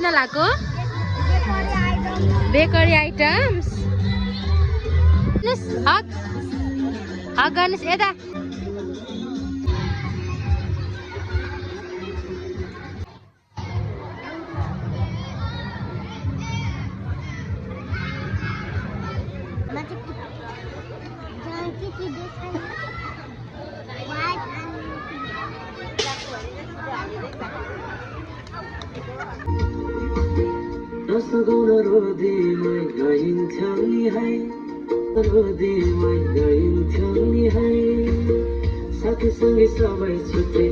खिच्न लाग्यो bakery items हक हक गर्नुहोस् यता साथी सँगै सबै छुट्टै